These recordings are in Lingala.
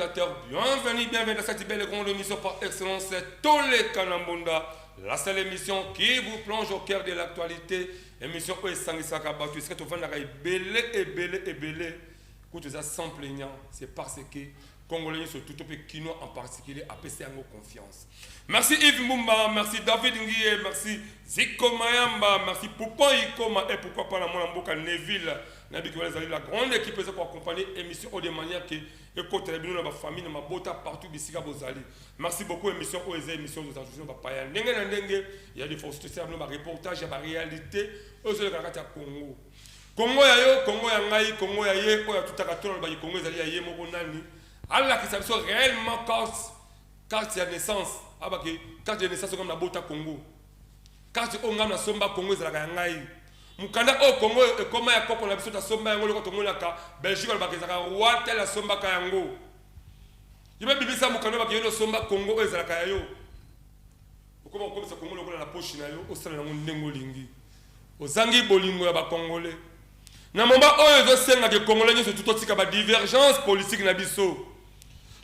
Bienvenue, bienvenue dans cette belle et grande émission par excellence, Toleka na Mbonda, la seule émission qui vous plonge au cœur de l'actualité. Émission oyo esangisaka bato esika tovandaka ebele ebele ebele kutu eza sans plaignant. C'est parce que Congolais nyonso tout mpe Kinois en particulier apesi yango confiance. Merci Yves Mbumba, merci David Nguie, merci Ziko Mayamba, merci Poupon Ikoma et pourquoi pas na mwana mboka Neville. Nayebi wana ezali la grande équipe eza koaccompagner émission oyo de manière que ekotela bino na bafamille, na mabota, partout bisika bozali. Merci beaucoup. Émission oyo eza émission tozala toujours bapaya ndenge na ndenge ya des forces, tosala bino bareportage ya baréalité oyo ezoleka na kati ya Congo. Congo ya yo, Congo ya ngai, Congo ya ye oyo atutaka to nalobaki Congo ezali ya ye moko. Nani alakisa biso réellement carte ya naissance? Abaki carte de naissance oyo nabota Congo, carte oyo ngai nasomba Congo ezalaka ya ngai. Mokanda oyo Congo ekóma ya koko na biso, tasomba yango. Loko tomonaka Belgique, balobaka ezalaka roi tel asombaka yango. Yo mpe bibisa mokanda oyo bakeye osomba Congo oyo ezalaka ya yo. Okoma kokomisa Congo lokola na poche na yo, osala yango ndenge olingi. Ozangi bolingo ya Bacongolais. Na moment oyo ezosengaka Congolais nyonso tu totika badivergence politique na biso,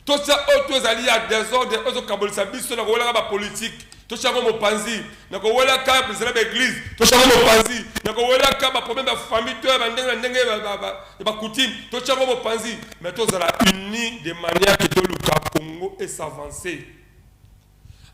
totia oyo to ezali ya désordre oyo ezokabolisa biso na kowelaka bapolitique, totia yango mopanzi, na kowelaka nzela baeglise, totia yango mopanzi, na kowelaka baproblème ya famille to ya bandenge na ndenge ya bacoutume, totia yango mopanzi, mais tozala uni de manière que toluka Congo es'avancer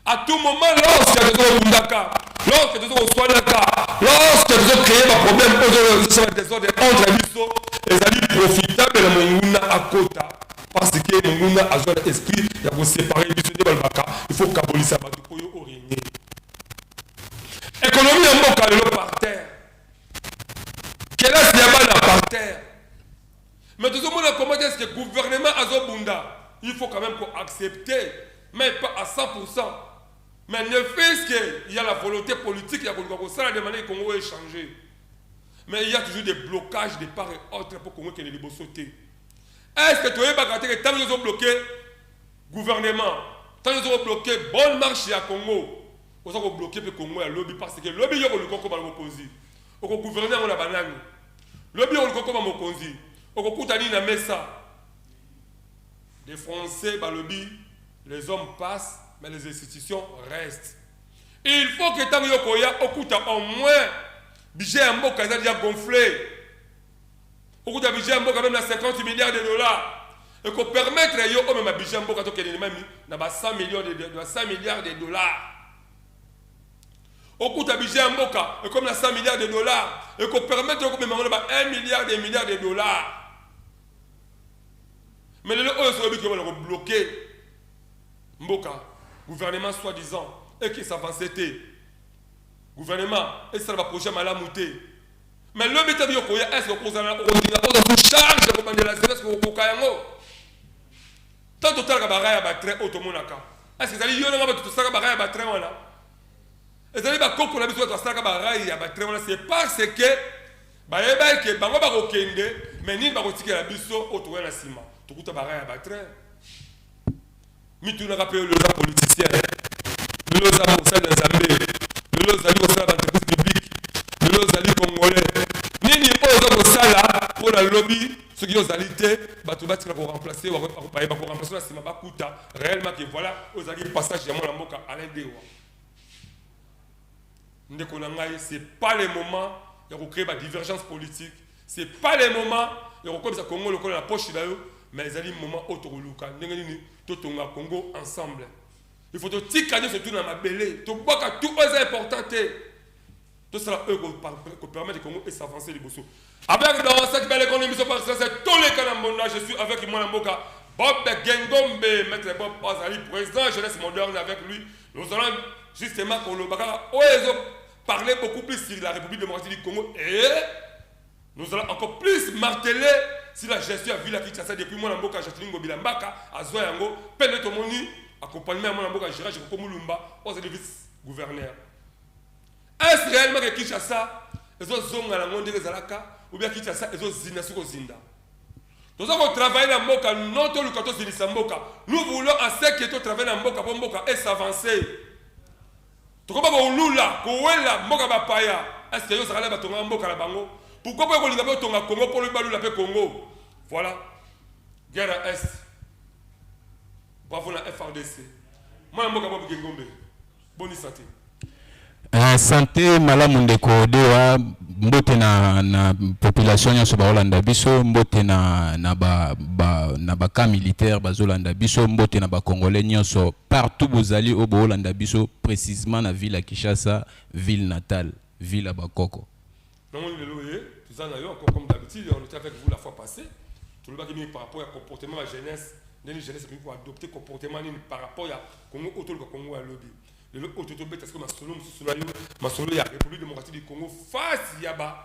à tout moment. Lorsque tozokobundaka, lorsque tozokoswanaka, lorsque tozocréer baproblème oyo ezosala désordre entre biso, ezali profitable na monguna akota, parce que monguna azwa na esprit ya koséparer biso. Nde balobaka il faut kabolisa bato oyo orégner. Économie ya mboka lelo par terre, kelasi ya bana par terre, mais tozomona comment est-ce que gouvernement azobunda. Il faut quand même accepter, mais pas à 100%, mais ne fût-ce que il y a la volonté politique ya koluka kosala de manière Congo echanger. Mais il y a toujours des blocages de part et autre pour Congo ekende liboso te. Est ce que toyebaka te que ntango ozobloquer gouvernement, ntango ozobloquer bonne marche ya Congo, oza kobloquer mpe Congo ya lobi? Parce que lobi yo koluka okoma na mokonzi, okogouverner yango na banani? Lobi yo koluka okoma mokonzi, okokuta nini na mesa? Les Français balobi: les hommes passent, mais les institutions restent. Il faut que ntango yo koya, okuta au moins budget ya mboka eza déjà gonflé, okuta budget ya mboka même na 50 milliards de dollars, ekopermettre yo omema budget ya mboka tokende même na ba 100 millions de, 100 milliards de dollars. Okuta budget ya mboka ekomi na 100 milliards de dollars, ekopermettre okomema ngo na ba 1 milliard de milliards de dollars. Mais lelo oyo soki obiki obana kobloquer mboka, gouvernement soi-disant eke s'avance te, gouvernement esala baprojet malamu te, mais lobi te biyo koya, est ce que okozala okolinga oza sous charge ya kobandela zelo? Est ce que okokoka yango? Tant totalaka barails ya batrain oyo tomonaka, est ce que ezali yo nanga bato tosalaka barails ya batrain wana? Ezali bakoko na biso bato basalaka barails ya batrain wana. C'est parce que bayebaki ke bango bakokende, mais nini bakotikela biso oyo tokoya na nsima? Tokuta barails ya batrain. Mitunaka mpe: lelo oza politicien, lelo oza mosali na Nzambe, lelo ozali kosala baentreprise publique, lelo ozali Congolais, nini oyo oza kosala mpo na lobi soki ozali te, bato batika koremplacer, bayeba koremplacer na nsima, bakuta réellement que voilà oyo ezalaki passage ya mwana mboka Alain Dewa? Ndeko na ngai, c'est pas le moment ya kocréer badivergence politique, c'est pas le moment ya kokomisa Congo lokola na poche na yo, mais ezali moment oyo tokoluka ndenge nini totonga Congo ensemble. Il faut totika nyonso tu na mabele, tobwaka tout oyo eza important te, tosala oyo kopermettre Congo es'avancer liboso. Avec dans cette belle grande émission par excellence, Toleka na Mbonda, je suis avec mwana mboka Bob Gengombe, maître Bob Azali, président Jeunesse Moderne. Avec lui, nous allons justement koloba kaka oyo ezo parler beaucoup plus sur la République démocratique du Congo et nous allons encore plus marteler sur la gestion ya ville ya Kinshasa depuis mwana mboka Jacqueline Ngobila Mbaka azwa yango, mpe nde tomoni accompagnement ya mwana mboka Gérard Jekoko Mulumba oyo azali vice gouverneur. Est-ce réellement que Kinshasa ezozonga nango ndenge ezalaka, ou bien Kinshasa ezozinda? Soki ozinda, toza kotravailler na mboka non toluka tozindisa mboka. Nous voulons à ce que totravailler na mboka mpo mboka es'avancer. Tokoba kolula kowela mboka bapaya. Est ce que yo ozalaka na batongaka mboka na bango? Pourquoi mpo kolinga mpe otonga Congo mpo lobi balula mpe Congo? Voilà, guerre ya Est. Bravo na FRDC. Mwana mboka Bob Gengombe. Boni santé. Santé malamu, ndeko Dewa. Mbote na population nyonso baolanda biso, mbote na bacamp militaire bazolanda biso, mbote na bacongolais nyonso partout bozali oyo boolanda biso, précisement na ville ya Kinshasa, ville natale, ville ya bakoko. Namoni lelo ye toza na yo encore comme d'habitude. On était avec vous la fois passée, tolobaki mingi par rapport ya comportement ya jeunesse, ndeni jeunesse ekoki koadopter comportement nini par rapport ya Congo oyo toluka, Congo ya lobi. Lelo oyo totobeta sikoyo masolo mosusu na yo, masolo ya République démocratique du Congo face ya ba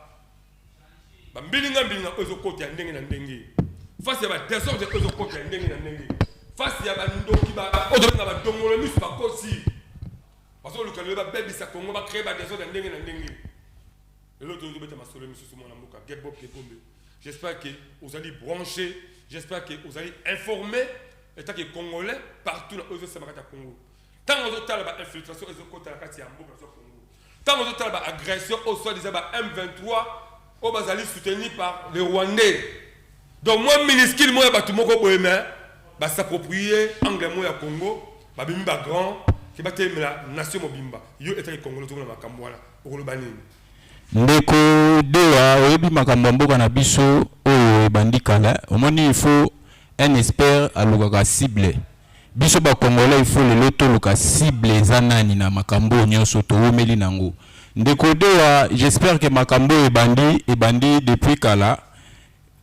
bambilinga mbilinga oyo ezokota ya ndenge na ndenge, face ya badésordre oyo ezokota ya ndenge na ndenge, face ya bandoki oyo tobenga badongolo miso bakosi, bazoluka lelo babebisa Congo, bacréer badésordre ya ndenge na ndenge. Lelo tozobeta masolo misusu, mwana mboka Bob Gegombe. J'espère que ozali branché, j'espère que ozali informé étant que Congolais partout na oyo ezosema kati ya Congo. Ntango ozotala bainfiltration ezokota na kati ya mboka na Congo, ntango ozotala baagression oyo soi-disant ba M23 oyo bazali soutenu par les Rwandais, donc mwa minuscule moko ya bato moko boye, mais bas'approprie angle moko ya Congo, babimi bagrand ke batelemela nation mobimba. Yo etaki Congolais, ozomona makambo wana, okoloba nini? Ndeko Dewa, oyebi makambo ya mboka na biso oyo ebandi kala. Omoni, il faut un expert alukaka cible. Biso bacongolais, il faut lelo toluka cible eza nani na makambo oyo nyonso towumeli nango. Ndeko Dewa, j'espère que makambo oyo ebandi depuis kala,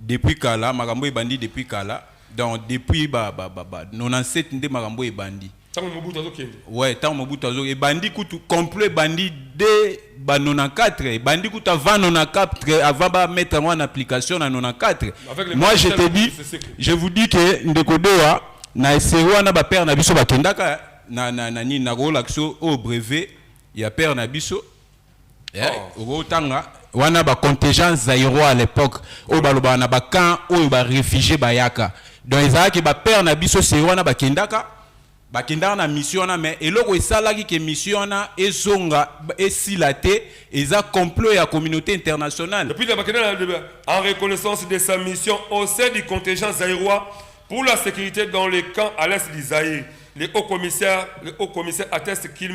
depuis kala. Makambo ebandi depuis kala, donc depuis ba 97 nde makambo ebandi. Ntango Mobutu azokende. Ouais, ntango Mobutu azo, ebandi kutu complot ebandi de ba 94, ebandi kutu avant 94, avant bamettre yango en application na 94. Avec les Moi, je te militaires, dis, c'est Seko. Je vous dis que, ndeko Dewa, na eseri wana, bapère na biso bakendaka na nini, nakolakisa oyo brevet ya père na biso. Oh. Okotanga wana bacontingent zaïrois à l'époque oyo balobaka na bacamp oyo baréfugiés bayaka. Donc ezalaki bapère na biso seri wana bakendaka na mission wana, mais eloko esalaki ke mission wana ezonga, esila te, eza complot ya communauté internationale. Depuis la Bakenda, en reconnaissance de sa mission au sein du contingent zaïrois pour la sécurité dans les camps à l'est du Zaïre, le haut commissaire atteste qu'il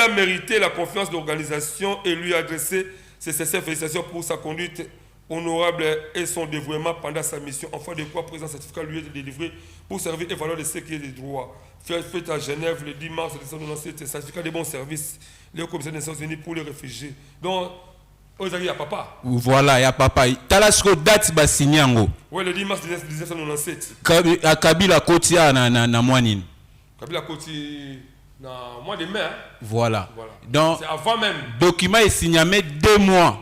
a mérité la confiance de l'organisation et lui adresser ses sincères félicitations pour sa conduite honorable et son dévouement pendant sa mission. Enfin de quoi, présent certificat lui est délivré pour servir et valoir de ce qui est de droit. Fait à Genève le 10 mars 1997, certificat de bon service, le haut commissaire des Nations Unies pour les réfugiés. Donc, oyo ya papa. Voilà, ya papa. Tala sikoyo date basigné yango. Ouais, le 10 mars 1997. Kabila akoti awa na mwa nini? Kabila koti na mois de mai, hein. Voilà. Voilà. Donc C'est avant même. Document esigname 2 mois,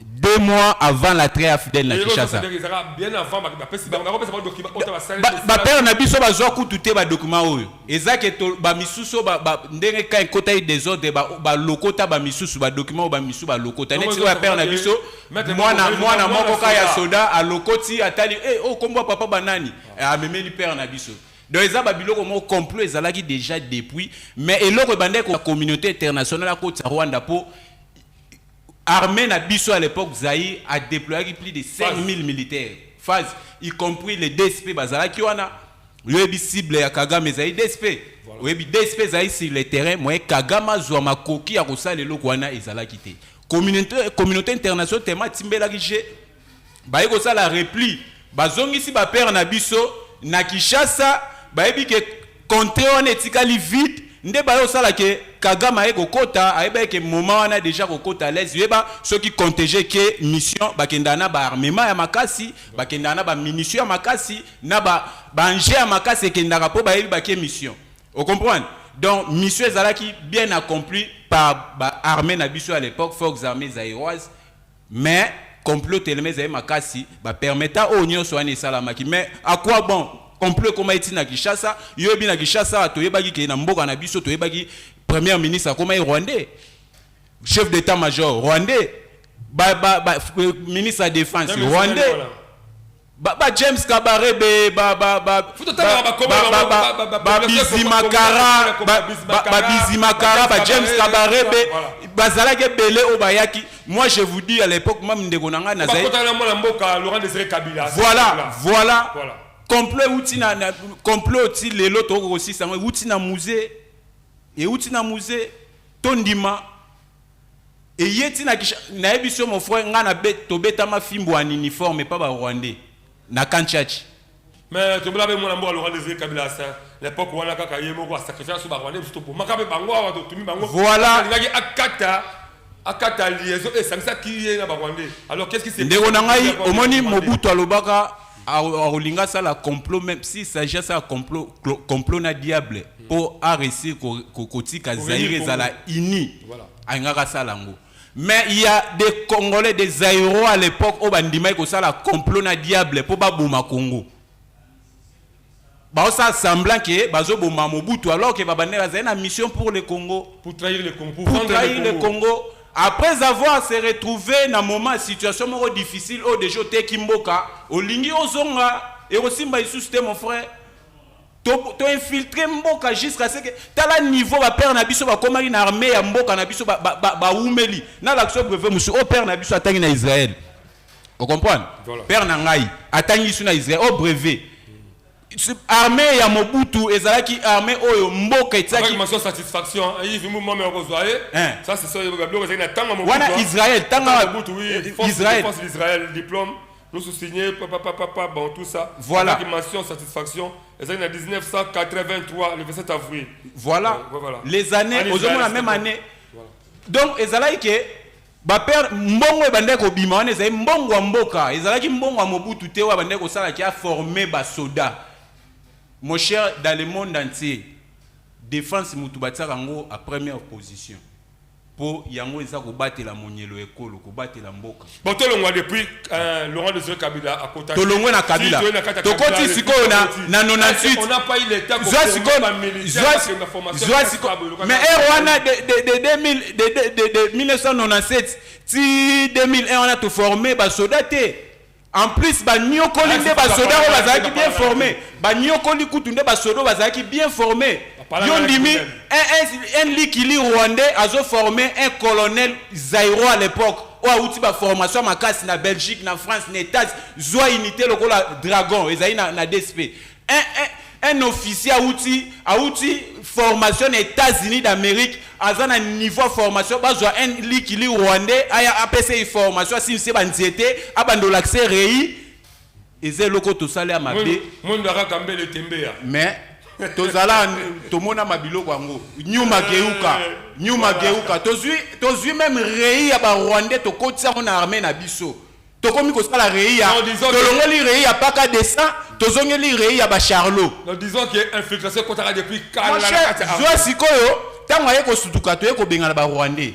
2 mois avant l'entrée AFDL na Et l'autre, Kinshasa. c'est-à-dire, ezalaka bien avant, bapesi bango, bakopesa bango document oyo basali. Bapère na biso bazwa kutu te badocument oyo. Eza ke bamisusu oyo ndenge ka ekota ye désordre, balokota bamisusu badocument oyo, bamisusu balokota neti oyo ya père na biso. Maître Mwana mwana moko ka ya soda. Soda alokoti, atali eh, oyo kombo ya papa banani. Eh, amemeli père na biso. Donc eza babiloko moko, complot ezalaki déjà depuis, mais eloko ebandaki, communauté internationale akotisa Rwanda mpo armée na biso à l'époque Zaïre a déployé plus de 5000 militaires phase, y compris les DSP bazalaki wana. Oyebi cible ya Kagame ezali DSP. Oyebi DSP ezali sur le terrain, moye Kagame azwa makoki ya kosala eloko wana ezalaki te. Communauté internationale tema atimbelaki je baye kosala repli, bazongisi bapère na biso na Kinshasa. Bayebi ke contrée wana etikali vide, nde baye kosala ke Kagame aye kokota. Ayebaki ke moment wana déjà kokota à l'aise. Oyeba soki contingent ke mission, bakendaka na baarmement ya makasi, bakendaka na bamunition ya makasi, na baengin ya makasi ekendaka mpo bayebi bake mission. Ocomprendre? Donc mission ezalaki bien accomplie par baarmée na biso à l'époque, forces armées zaïroises, mais complot telema ezali makasi, bapermettre oyo nyonso wana esalamaki. Mais à quoi bon? Complot ekoma eti na Kinshasa. Yoyebi na Kinshasa, toyebaki ke na mboka na biso, toyebaki premier ministre akoma ye rwandais, chef d'état major rwandais, ba ministre ya défense rwandais, ba James Kabarebe, ba ba ba Faut totala bakoma ba Bizimakara, ba Bizimakara, ba James Kabarebe, bazalaki ebele oyo bayaki. Moi, je vous dis, à l'époque même, ndeko na ngai nazali bakotana na mwana mboka Laurent Désiré Kabila. Voilà. Voilà. Complot euti na complot ti lelo tokoki kosisa yango, euti na Mzee, euti na Mzee. Tondima eye ntina. Nayebi so, mon frère, ngai na tobetama fimbo en uniforme epa Barwandais na Kanchachi. Mais tobola mpe mwana mboka Laurent Désiré Kabila, asa l'époque wana kaka ye moko asacrifier so Barwandais biso, tobomaka mpe bango awa, totumi bango. Voilà. Alingaki akata liaison esangisaki ye na Barwandais. Alors, qu'est-ce qui s'est Ndeko na ngai, omoni, Mobutu alobaka akolinga asala complot, même s'il s'agit asala complot, complot na diable mpo aréussir kotika Zaïre ezala uni. Alingaka asala yango, mais il y a des Congolais, des Zaïrois à l'époque oyo bandimaki kosala complot na diable mpo baboma Congo. Baosala semblant ke bazoboma Mobutu alors ke babandaki bazali na mission pour le Congo. Pour trahir le Congo. Pour, pour trahir le Congo. Après avoir se retrouvé na moment, situation moko difficile oyo déjà oteki mboka, olingi ozonga, ekosimba lisusu te, mon frère. Toinfiltre mboka jusqu'à ce que tala niveau bapère na biso bakomaki na armée ya mboka na biso, bawumeli. Nalakisa brevet mosusu oyo père na biso atangi na Israël. Ocomprendre? Voilà. Père na ngai atangi biso na Israël o brevet. Armée ya Mobutu ezalaki armée oyo mboka etiaki. Avec mention satisfaction, Yves Mouvement mais okozwa ye. Ça, c'est ça, biloko ezalaki na ntango ya Mobutu. Wana Israël, tanga. Mobutu, oui, force Israël. Défense d'Israël, diplôme nous sous-signé papa papa papa, bon, tout ça. Voilà. Avec mention satisfaction, ezalaki na 1983, le 27 avril. Voilà. Voilà. Les années En Israël, ozomona c'était même bon. année. Voilà. Donc ezalaki ke bapère, mbongo ebandaki kobima wana ezali mbongo ya mboka, ezalaki mbongo ya Mobutu te oyo abandaki kosalaki aforme basoda. Mon cher, dans le monde entier, défense, mutu batiaka yango à première position mpo yango eza kobatela monyelo ekolo, kobatela mboka. Bon, tolongwa depuis Laurent Désiré Kabila akota. Tolongwe na Kabila. Tokoti sikoyo na 98. On n'a pas eu l'état. Zwa sikoyo, zwa sikoyo, mais ere wana de 2000, de 1997 ti 2001 wana, toforme basoda te. En plus banyokoli nde basoda oyo bazalaki bien formé, banyokoli kutu nde basoda oyo bazalaki bien formé. Yo ndimi un likili rwandais azoforme un colonel zaïrois à l'époque oyo awuti baformation ya makasi na Belgique, na France, na États. Zwa unité lokola Dragon ezali na DSP, un officier awuti formation na États-Unis d'Amérique, aza na niveau ya formation. Bazwa un likili rwandais aya apesa ye formation, asimisi ye banzete, abanda olakisa rei. Eza eloko tosala ya mabe. Mondo akaka mbele tembeya. Mais tozala tomona mabiloko yango nyuma geuka, nyuma geuka. Tozwi même rei ya Barwandais, tokotisi yango na armée na biso. Tokomi kosala rei ya Non, disons tolongoli rei ya paka dessin, tozongeli rei ya bacharlot. Donc disons que infiltration ekotaka depuis Mon kala na cher, kati ya zwa sikoyo ntango aye kosutuka, toye kobengana Barwandais.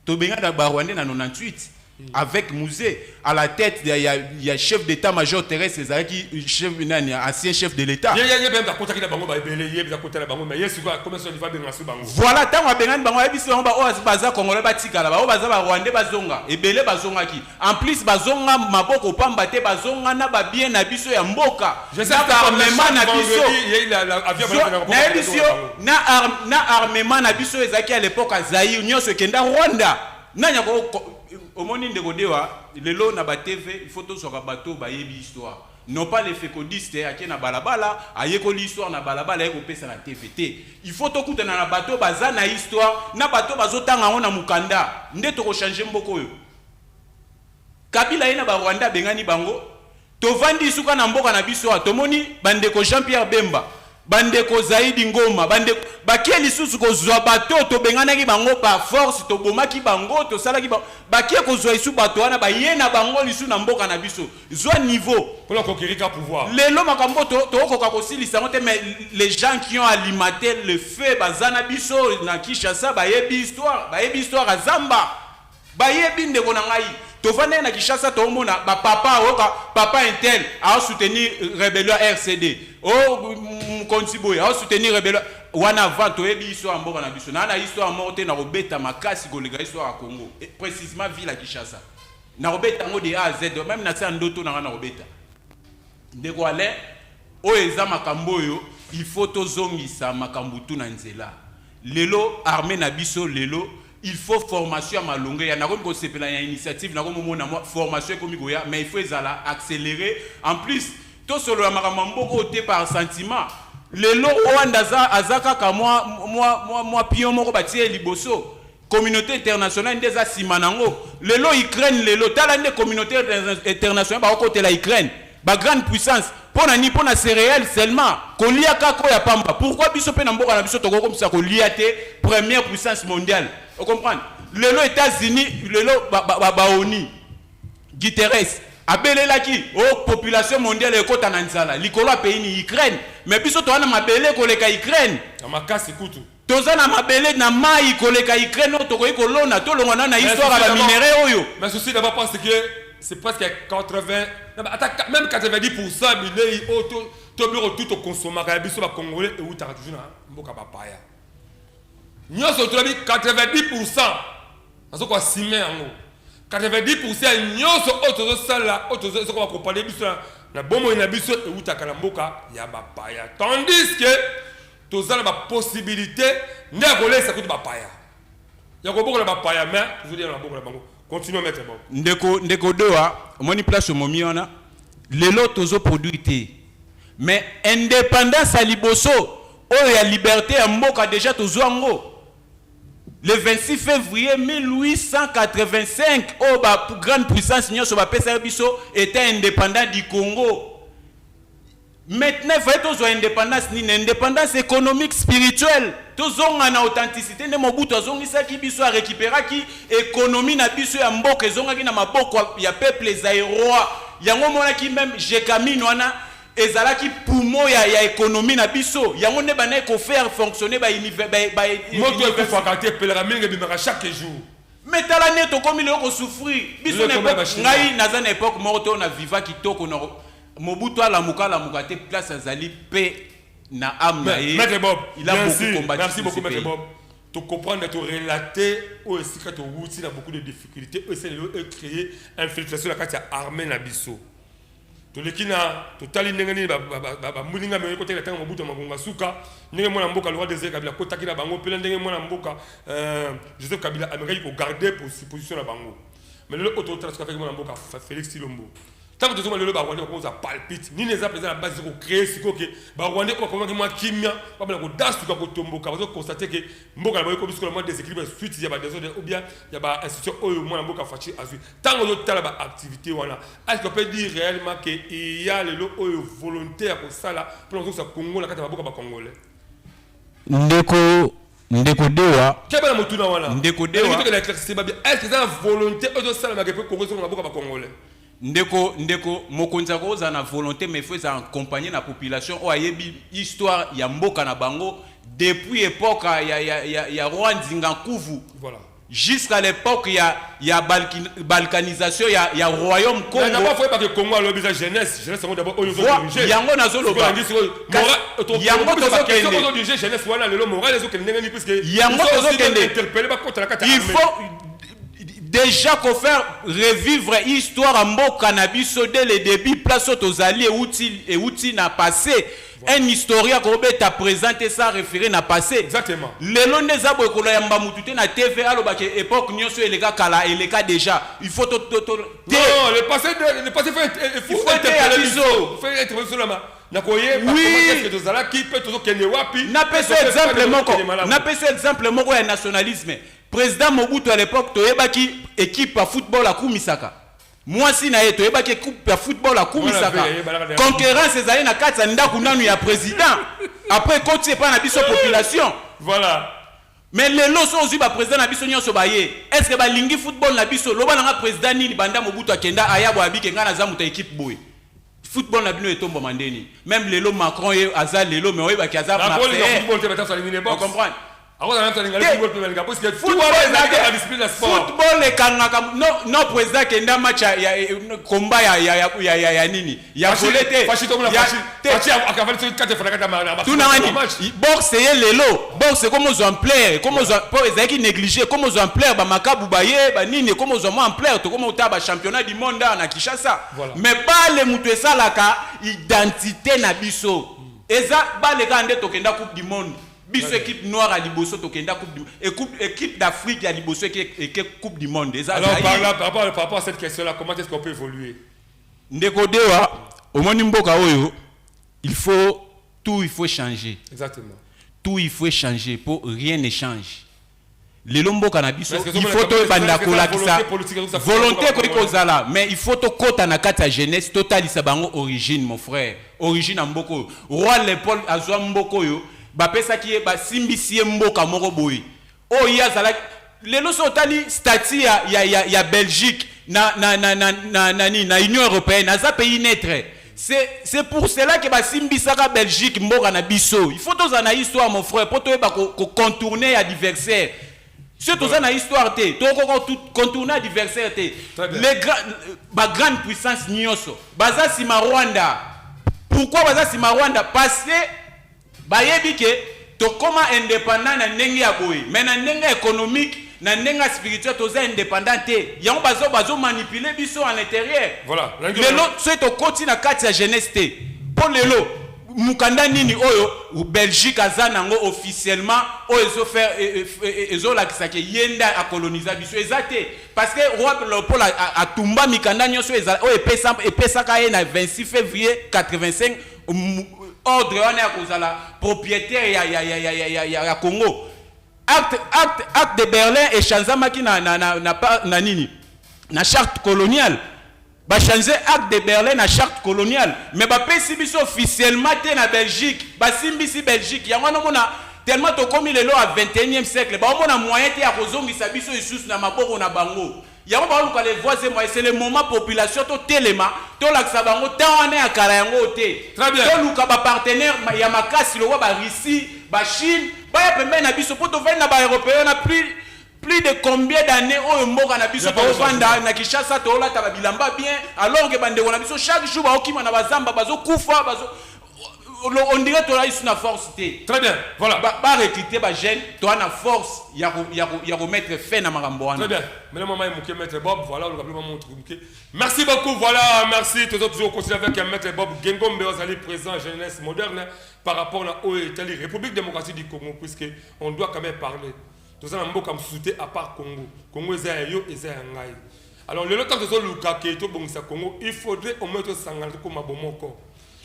Tobengana Barwandais na 98 avec Mzee à la tête. Ya chef d'état-major terrestre ezalaki chef nani? Ancien chef de l'État. Ye mpe akotaki na bango baebele, ye mpe akota na bango, mais ye sikoyo akomi so liva benga so bango. Voilà, ntango abengani bango, ayebisi bango baoyo baza Congolais batikala, baoyo baza Barwandais bazonga. Ebele bazongaki. En plus bazonga maboko pamba te, bazonga na babien na biso ya mboka, na baarmement na biso. Nayebisi yo, na armement na biso ezalaki à l'époque ya Zaïre, nyonso ekenda Rwanda. Nani ako omoni? Ndeko Dewa, lelo na batv, il faut tozwaka bato oyo bayebi histoire, non pas les fécondistes ake na balabala, ayekoli histoire na balabala, aye kopesa na TV te. Il faut tokutana na bato baza na histoire, na bato bazotanga yango na mokanda, nde tokochange mboka oyo. Kabila ye na Barwanda abengani bango, tovandi suka na mboka na biso awa. Tomoni bandeko Jean Pierre Bemba, bandeko Zaidi Ngoma, bandeko bakie lisusu kozwa bato oyo tobenganaki bango par force, tobomaki bango, tosalaki bango. Bakie kozwa lisu bato wana, baye na bango lisu na mboka na biso. Zwa niveau. Mpona conquérir ka pouvoir. Lelo makambo tokokoka kosilisa yango te, mais les gens qui ont alimenté le feu baza na biso na Kinshasa, bayebi histoire, bayebi histoire ya zamba, bayebi. Ndeko na ngai, tovandaki na Kinshasa, toomona bapapa, oyoka papa un tel aosoutenir rébellion RCD, o mokonzi boye aosoutenir rébellion wana. Avant toyebi histoire ya mboka na biso naa na histoire moko te na kobeta makasi koleka histoire ya Congo, et précisément ville ya Kinshasa. Na kobeta yango de A à Z, même na se ya ndoto na nga na kobeta. Ndeko Alain, oyo eza makambo oyo il faut tozongisa makambo tu na nzela. Lelo armée na biso, lelo il faut formation ya malonge ya. Nakomi kosepela ya initiative, nakomi komona mwa formation ekomi koya, mais il faut ezala accéléré. En plus Tosolola makambo ya mboka oyo te par sentiment. Lelo Rwanda aza kaka mwa pion moko batie ye liboso. Communauté internationale nde eza nsima nango. Lelo Ukraine, lelo tala nde communauté internationale bakokotela Ukraine, bagrande puissance. Mpo na nini? Mpo na céréale seulement, kolia kaka oyo ya pamba. Pourquoi biso mpe na mboka na biso tokokomisa kolia te première puissance mondiale? Ocomprendre? Lelo États-Unis, lelo baoni Guterres abelelaki o population mondiale ekɔta na nzala likolo ya pays ni Ukraine. Mais biso toza na mabele koleka Ukraine. Na makasi kutu. Toza na mabele na mai koleka Ukraine oyo tokoki kolona. Tolongwa nano na histoire ya baminerais oyo. Mais souci d'abord, parce que c'est presque 80, non, mais attends, même 90% bilei oyo to biloko tu tokonsomaka ya biso bacongolais eutaka toujours na mboka bapaya. Nyonso tolobi, 90%, nazo koassumer yango, 90% ya nyonso oyo tozosala, oyo tozokoma kopale biso na bomoi na biso, eutaka na mboka ya bapaya, tandis que toza na bapossibilité nde ya kolesa kutu bapaya, ya kobokola bapaya, mais tozolia na maboko na bango. Continue, maître Bob. Ndeko Doa, omoni place omomi wana, lelo tozoproduire te, mais indépendance ya liboso oyo ya liberté ya mboka, déjà tozwa yango le 26 février 1885, oyo ba grande puissance nyonso bapesaki biso état indépendant du Congo. Maintenant, il fallait tozwa indépendance nini? Indépendance économique, spirituelle. Tozonga na authenticité nde Mobutu azongisaki biso, arécupéraki économie na biso ya mboka, ezongaki na maboko ya peuple zaïrois. Yango omonaki même Gécamines wana ezalaki poumon ya économie na biso. Yango nde bandaki kofaire fonctionner ba Moto ekufaka te, epelaka mingi, ebimaka chaque jour. Mais tala nde tokomi lelo kosouffrir biso. Lelo Na ekomi époque Bachinois. Ngai naza na époque moko te oyo na viva kitoko na Mobutu. Alamuka, alamuka te, place azali mpe na âme na ye. Maître Bob, il a merci, beaucoup combattu merci pour beaucoup, ce Maître pays. Bob. To comprendre, to relater oyo esika towuti na beaucoup de difficultés oyo esali lelo ecréer infiltration na kati ya armée na biso. Toleki na totali ndenge nini bamulinga me kotaki na ntango Mobutu ya Magonga suka, ndenge mwana mboka Laurent Désiré Kabila akotaki na bango, mpena ndenge mwana mboka Joseph Kabila amekaki kogarder position na bango. Mais lelo oyo totala soki afeki mwana mboka Félix Tshilombo, ntango tozomona lelo barwandais bakomoza palpite, nini eza mpenza na base kocréer sikoyo ke barwandais oyo bakomaki mwa kimia babana kodasuka, kotomboka? Bazoconstater ke mboka na bango ekomi sikoyo na mwa déséquilibre suite ya badésordre ou bien ya bainstitution oyo mwana mboka Fatshi azwi. Ntango ozotala baactivité wana, est-ce qu'on peut dire réellement ke iya lelo oyo volonté ya kosala mpona kozongisa Congo na kati ya maboka bacongolais? Ndeko Dewa. Keba na motuna wana. Ndeko Dewa. Nalingi tokende éclaircir babi: est ce que eza na volonté oyo ezosalamaka mpe Congo ezonga na maboka bacongolais? Ndeko mokonzi akozala na volonté, mais il faut ezala accompagné na population oyo ayebi histoire ya mboka na bango depuis époque ya roi Nzinga Nkuvu jusqu'à l'époque ya balkanisation ya royaume Mais Congo. d'abord, faut yeba ke Congo alobi eza jeunesse. Jeunesse yango d'abord oyo Voi- yango nazoloba. Yango tozokende. Ozodirige jeunesse wana lelo, moral ezokende ndenge nini? Puisque Yango tozokende. interpellé, bakota na kati ya Il armée. faut déjà kofaire revivre histoire ya mboka na biso dès le début. Place oyo tozali euti na passé. Un historien akobeta présent te sans référer na passé. Lelo nde eza boye, kolayamba mutu te na TV alobaki époque nyonso eleka kala, eleka déjà. Il faut to te. Non, le passé, le passé faut, il faut Il faut interpeller être biso. biso. Faut être biso na koyeba comment est-ce que tozalaki mpe tozokende wapi. Napesa Mpe exemple tozokende moko. malamu. Napesa exemple moko ya nationalisme. Président Mobutu à l'époque, toyebaki équipe ya football akumisaka, mwasi na ye toyebaki équipe ya football akumisaka. Mwana ve, yebalaka na- Concurrence ezali na kati ya ndako nanu ya président, après ekoti epai na biso population. Mais lelo so ozwi baprésident na biso nyonso baye, est ce que balingi football na biso? Loba nanga, président nini banda Mobutu akenda aya boye abike: ngai naza moto ya équipe boye, football na bino etombama ndeni? Même lelo Macron ye aza lelo, mais oyebaki aza Nakolinga Marseillais. football te, batasa alingi ne boxe. Ocomprendre? Akozala nati alinga Te. football mpe balinga, parce que Football football ezali ezali- kaka discipline ya sport. Football ekangaka. Non, président akenda match ya combat ya nini, ya volley te. Fashi tomona Fashi. Te. Fashi akavali soki kate efandaka na Tuna na wani match. Boxe ye lelo, boxe ekomi ozwa ampleur, ekomi ozwa, mpo ezalaki négligé, ekomi ozwa ampleur. Bamakabu baye banini, ekomi ozwa mwa ampleur, tokomi otala bachampionnat du monde awa na Kinshasa. Mais bale moto esalaka identité na biso eza bale kaka nde tokenda Coupe du monde. Biso équipe noire ya liboso tokenda Coupe du équipe d'Afrique ya liboso eke Coupe du monde eza Alors Zaïre. par là, par rapport à cette question là, comment est-ce qu'on peut évoluer? Ndeko Dewa, Omoni mboka oyo, il faut tout, il faut changer. Exactement. Tout, il faut changer po rien ne change. Lelo mboka na biso, Mais est-ce que il ozomona faut toyebanda est-ce que eza kolakisa volonté politique, ezokisa volonté mboka ekoki moko? Kozala, mais il faut tokɔta na kati ya jeunesse, totalisa bango origine, mon frère, origine ya mboka oyo. Roi Léopold azwa mboka oyo, bapesaki ye, basimbisi ye mboka moko boye oyo ye azalaki. Lelo so otali statut ya Belgique na nini, na Union européenne, aza pays neutre. C'est pour cela que basimbisaka Belgique mboka na biso. Il faut tozala na histoire, mon frère, mpo toyeba kocontourner adversaire. Soki toza na histoire te, tokoka contourner adversaire te. Très bien. Les bagrande puissance nyonso baza nsima Rwanda. Pourquoi baza nsima Rwanda? Parce que bayebi ke tokóma indépendant na ndenge ya boye, mais na ndenge économique, na ndenge ya spirituel, toza indépendant te. Yango bazomanipuler biso à l'intérieur. Voilà. Lelo soki tokoti na kati ya jeunesse te, mpo lelo mokanda nini oyo Belgique aza nango officiellement oyo ezofaire, ezolakisa ke ye nde akoloniza biso? Eza te, parce que roi Léopold atumba mikanda nyonso oyo epesaka ye na 26 février 85 ordre wana ya kozala propriétaire ya Congo. Acte de Berlin echangeamaki na nini, na charte coloniale. Bachange acte de Berlin na charte coloniale, mais bapesi biso officiellement te na Belgique. Basimbisi Belgique yango wana. Omona, tellement tokomi lelo ya 21e siècle, baomona moyen te ya kozongisa biso lisusu na maboko na bango. Yango baoluka les voies et moyens. C'est le moment, population, totelema, tolakisa bango ntan wana ya kala yango te. Très bien. Toluka bapartenaire ya makasi lokwa baRussie, baChine, baya pembeni na biso, mpo tovandi na baeuropéen na plus de combien d'années. Oyo mboka na biso, Ya pas de toovanda changement. na Kinshasa, toolata babilamba bien, alors ke bandeko na biso chaque jour baokima na bazamba, bazokufa, bazo on dirait toza lisusu na force te. Très bien, voilà. Barecruter bajeune, toa na force ya komettre fin na makambo wana. Très bien. Maintenant, maman est Maître Bob. Voilà, on va montre. Merci beaucoup. Voilà, merci. Toujours, toujours continuer avec Maître Bob Gengombe, Ozali, présent jeunesse moderne par rapport à la République démocratique du Congo, puisque on doit quand même parler. Tout ça, mboka mosusu te à part Congo. Congo eza ya yo, eza ya ngai. Alors, le temps que luka ke tobongisa Congo, il faudrait au moins tosangana, tokóma bomoko.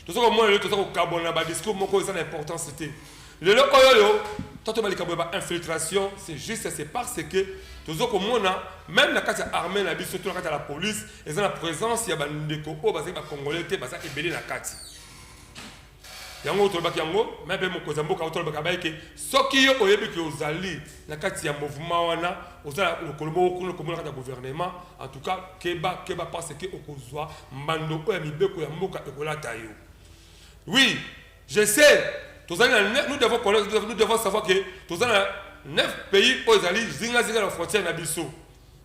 Toza komona lelo toza kokabona ba discours moko eza na importance te. Lelo oyo oyo toto balikambo ya bainfiltration, c'est juste, c'est parce que toza komona même na kati ya armée na biso to na kati ya la police, eza na présence ya bandeko oyo bazali bacongolais te, baza ebele na kati. Yango tolobaki yango me mpe mokonzi ya mboka tolobaka baye ke soki yo oyebi ke ozali na kati ya mouvement wana, oza na lokolo moko kuna, komona kati ya gouvernement, en tout cas keba, keba, parce que okozwa mbando oyo ya mibeko ya mboka ekolata yo. Oui, je sais, tozali na, nous devons connaître, nous devons savoir que tozali na neuf pays oyo ezali zingazinga na frontière na biso.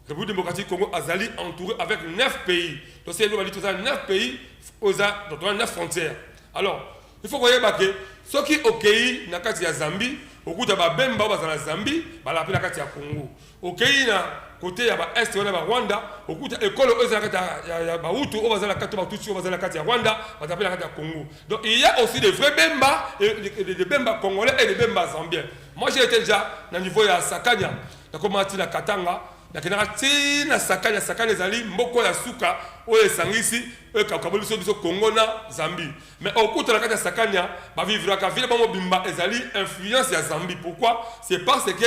République démocratique Congo azali entouré avec neuf pays. Tosi bali tozali neuf pays oyo eza toza neuf frontières. Alors il faut koyeba ke soki okei na kati ya Zambie, okuta babemba oyo baza na Zambie, balala mpe na kati ya Congo. Okei na côté ya baest wana, barwanda, okuta ekolo oyo eza na kati ya bahutu oyo baza na kati, batutsi oyo baza na kati ya Rwanda, baza mpe na kati ya Congo. Donc il y a aussi des vrais Bemba et des Bemba congolais et des Bemba zambiens. Moi, j'ai été déjà na niveau ya Sakania, nakoma ti na Katanga, nakendaka ti na Sakania. Sakania ezali mboka ya suka oyo esangisi, oyo ekaboli biso Congo na Zambie. Mais okuta na kati ya Sakania, bavivraka ville bango mobimba ezali influence ya Zambie. Pourquoi? C'est parce que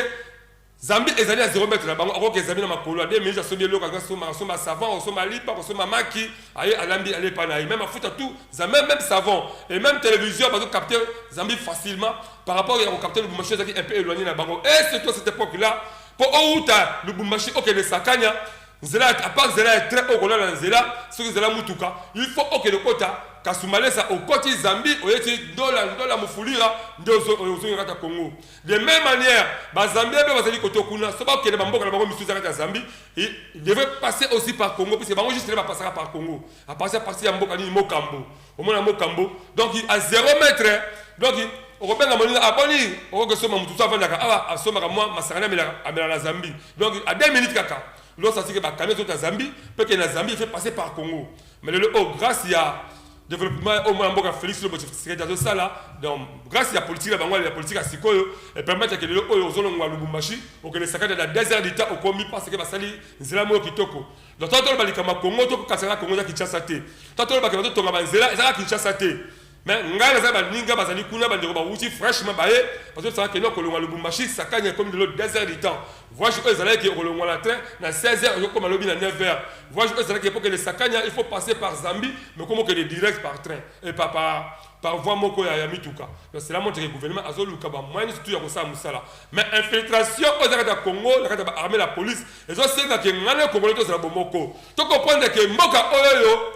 Zambie ezali ya 0 mètre na bango. Akoki Zambie na makolo ya 2 minutes, asombi eloko, asomba savon, osomba lipa, kosomba maki, aye alambi, ale epa na ye, même afuta tout Zambie, même savon et même télévision. Bazocapter Zambie facilement par rapport ya kocapter Lubumbashi, ezalaki un peu éloigné na bango. Et surtout à cette époque là, mpo outa Lubumbashi okende Sakania, nzela, à part nzela ya train oyo kolala na nzela, soki nzela mutuka, il faut okende kota Kasumbalesa, okoti Zambie, oyeti Ndola, Ndola Mufulira, nde ozongi kati ya Congo. De même manière, bazambien mpe bazali kote kuna. So bakende bamboka na bango misusu eza kati ya Zambie, il devrait passer aussi par Congo, puisque bango juste bapasaka par Congo à partir ya mboka nini, Mokambo. Omona Mokambo, donc à 0 mètre. Donc okobenga moninga aboni, okoki osomba motu so avandaka awa, asombaka mwa masanga, amela na Zambie. Donc à 2 minutes kaka, lorsque bakamion ezota Zambie mpe ke na Zambie, il fait passer par Congo. Mais lelo oyo, grâce ya Développement oyo mwana mboka Félix Tshilombo Tshisekedi azosala, donc grâce ya politique na bango, ya politique ya sikoyo, epermettre ke lelo oyo ozolongwa Lubumbashi, okende Sakania na 2 heures du temps, okomi, parce que basali nzela moko kitoko. Donc tango toloba likambo ya Congo, tokokasaka Congo eza Kinshasa te. Tango tolobaka bazotonga banzela, ezaka Kinshasa te. Mais ngai naza baninga bazali kuna, bandeko bawuti fraîchement, baye bazosaka kende kolongwa Lubumbashi, Sakania ekomi lelo 2 heures du temps. Voyage oyo ezalaki okolongwa na train na 16 heures, okokoma lobi na 9 heures. Voyage oyo ezalaki po kende Sakania, il faut passer par Zambie, mais komo okende direct par train et par voie moko ya mituka. Donc cela montre que gouvernement azoluka bamoyen surtout ya kosala mosala. Mais infiltration oyo eza kati ya Congo, na kati ya baarmée, la police, ezosenga ke ngai na Congolais tozala bomoko, tocomprendre ke mboka oyo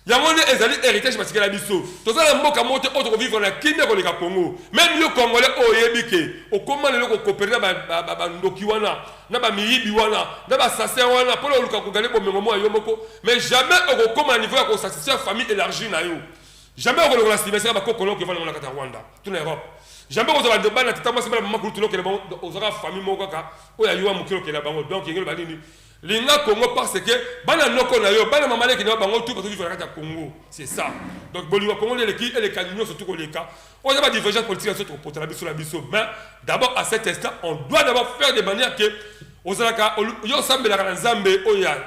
yango nde ezali héritage batikela biso. Toza na mboka moko te oyo tokovivre na kimia koleka Congo. Même yo Congolais oyo oyebi ke okóma lelo kocoopérer na bandoki wana, na bamiyibi wana, na basassin wana, mpona oluka kogagner bomengo moko ya yo moko, mais jamais okokóma na niveau ya kosatisfaire famille élargie na yo. Jamais okolongola nsima esika bakokolo okevanda ngo na kati ya Rwanda to na Europe. Jamais okozwa bana, tata mwasi, bana, mama kulutu, okende bango. Ozwaka famille moko kaka oyo ayiwa moke, okende bango. Donc yengelo banini, linga Congo, parce que bana noko na yo, bana mama leki na yo, bango tu bazovivre na kati ya Congo. C'est ça. Donc bolingo ya Congo eleki, eleka nyonso tu koleka oyo eza badivergence politique na biso. Tokopotana biso na biso, mais d'abord, à cet instant, on doit d'abord faire de manière que ozalaka yo, osambelaka na Nzambe oyo ya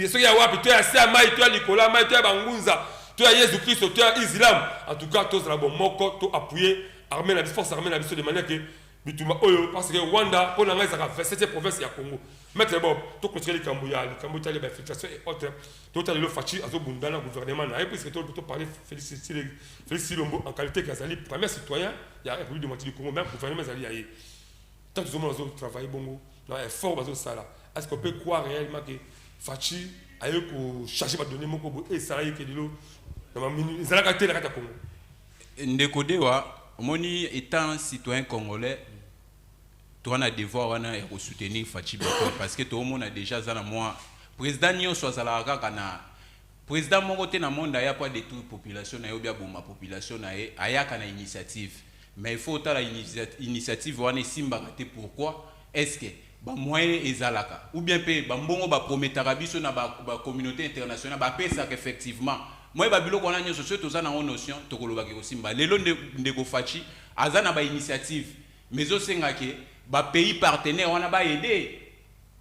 soki ya wapi, to ya se ya mai, to ya likolo ya mai, to ya bangunza, to ya Yesu Kristo, to ya islam. En tout cas, tozala bomoko, to appuyer armée na biso, force armée na biso, de manière que bitumba oyo, parce que Rwanda, mpo na ngai, ezalaka 27e province ya Congo. Maître Bob, tocontinuer likambo ya likambo etali bainfiltration et autres. Totala lelo Fatshi azobunda na gouvernement na ye, puisque toparler Félix Tshilombo en qualité ke azali premier citoyen ya République démocratique du Congo, même gouvernement ezali ya ye. Tant tozomona azotravailler bongo na effort bazosala, est ce qu'on peut croire réellement que Fatshi aye kocharger badonnées moko boye esala ye ke lelo ezalaka te na kati ya Congo? Ndeko Dewa, omoni, étant citoyen congolais, toza na devoir wana ya kosoutenir Fatshi Béton, parce que toomona déjà aza na mwa président nyonso azalaka kaka na président moko te na monde aya po adétruire population na ye obi aboma population na ye. Ayaka na initiative, mais il faut otala initiative wana esimbaka te. Pourquoi? Est ce que bamoyen ezalaka, ou bien mpe bambongo baprometaka biso na bacommunauté internationale bapesaka effectivement moye babiloko wana nyonso? Soki toza nango notion, tokolobaki kosimba. Lelo ndeko Fatshi aza na bainitiative, mais ezosenga ke bapays partenaire wana baaider,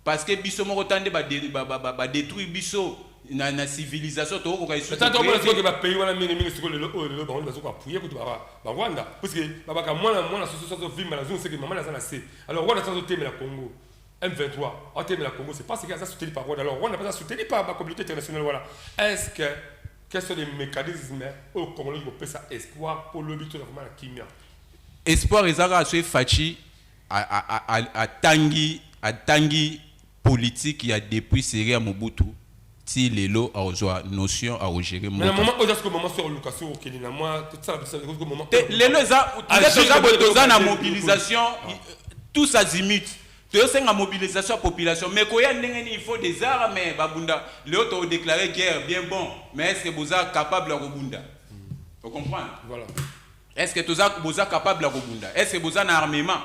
parce que biso moko ta nde badétruire biso na civilisation, tokokoka. Lisusu bapays wana mingimingi sikoyo, lelo oyo, lelo bango bazokoappuyer kutu Barwanda, puisque babaka mwana mwana soso azovimba na zungu seke mama naza na se. Alors Rwanda azotemela Congo, M23 atemela Congo, c'est parce que aza soutenu par Rwanda. Alors Rwanda aza soutenu par bacommunauté internationale wana. Est ce que, quels sont les mécanismes oyo Congolais kopesa espoir mpo lobi toza vraiment na kimia? Espoir eza kaka soki Fatshi atangi politique ya depuis série ya Mobutu ti lelo, akozwa notion, akogérer. Lelo eza toza boye, toza na mobilisation tous azimuts, toyosenga mobilisation ya population, mais koya ndenge nini? Il faut des armes, babunda. Lelo todéclarer guerre, bien bon, mais est ce que boza capable ya kobunda? Ocomprendre? Voilà. Est ce que toza, boza capable ya kobunda? Est ce que boza na armement?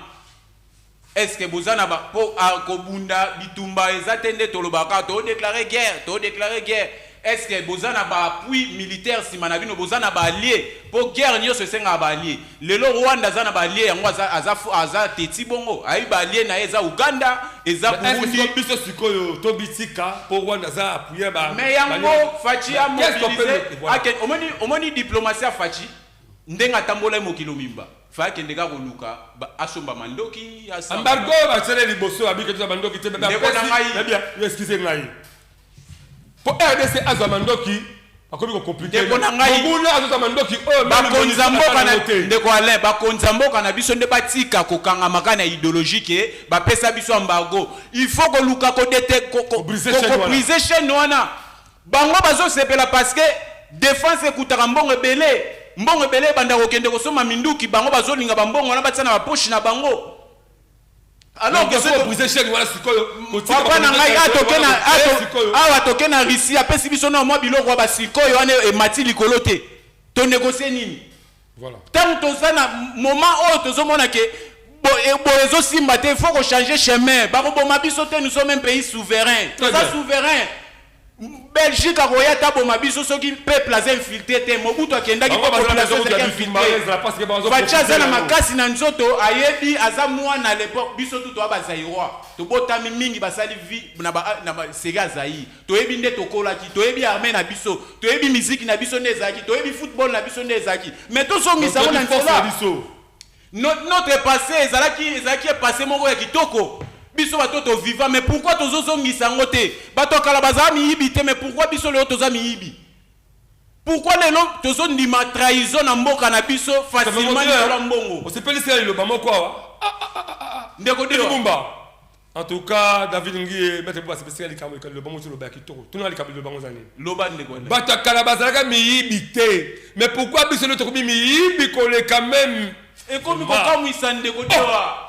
Est ce que boza na mpo kobunda bitumba? Eza te nde tolobaka todéclarer guerre, todéclarer guerre. Est ce que boza na baappui militaire nsima na bino? Boza na baallié? Mpo guerre nyonso esengaka baallié. Lelo Rwanda aza na baallié, yango aza teti bongo, ayebi baallié na ye eza Uganda, eza Burundi. Biso sikoyo tobitika mpo Rwanda aza appuyé. Mais yango Fatshi amobiliser. Omoni diplomatie ya Fatshi, ndenge atambola mokili mobimba, fa akende kaka koluka asomba mandoki. Embargo basele liboso, abiki toza mandoki te. Ndeko na ngai. Excuse ngai, mpo RDC azwa mandoki akomi kocompliquer. Ndeko na ngai. Monguna azozwa mandoki oyo. Bakonza mboka na, ndeko Alain, bakonza mboka na biso nde batika kokangama kaka na idéologie ke bapesa biso embargo. Il faut koluka kobriser chaîne wana. Bango bazosepela parce que défense ekutaka mbongo ebele, mbongo ebele ebanda kokende kosomba minduki. Bango bazolinga bambongo wana batia na bapoche na bango. Alors que briser chaîne wana sikoyo. Papa na ngai, awa toke na Russie, apesi biso na mwa biloko ya basikoyo wana emati likolo te, tonégocier nini? Ntango toza na moment oyo, tozomona ke boye ezosimba te, il faut kochanger chemin. Bakoboma biso te, nous sommes un pays souverain, toza souverain. Belgique akoya taboma biso soki peuple aza infiltré te. Mobutu akendaki Bango mpo bazala population besoin ezalaki ya bitumba, infiltré. ezala parce que bazo Fatshi aza na profiter yango. makasi na nzoto, ayebi, aza mwana l'époque. Biso tu toya bazaïrois, tobotami mingi, basali vie na basérie ya Zaïre. Toyebi nde tokolaki, toyebi armée na biso, toyebi musique na biso nde ezalaki, toyebi football na biso nde ezalaki, mais tozongisa ngo na Toyebi force na nzela. biso. Notre passé ezalaki passé moko ya kitoko. Biso bato toviva, mais pourquoi tozozongisa yango te? Bato ya kala bazala miyibi te, mais pourquoi biso lelo toza miyibi? Pourquoi lelo tozondima trahison na mboka na biso facilement likolo ya mbongo? Osepelisi ya liloba moko awa. Ndeko Dewa. Bumba, en tout cas David Ngie, maître Bumba, asepelisi ya likambo, liloba moko oloba ya kitoko. Tuna likambo, liloba ngo eza nini? Loba, ndeko. Bato ya kala bazalaka miyibi te, mais pourquoi biso lelo tokomi miyibi koleka même? Ekomi kokamwisa, ndeko Dewa.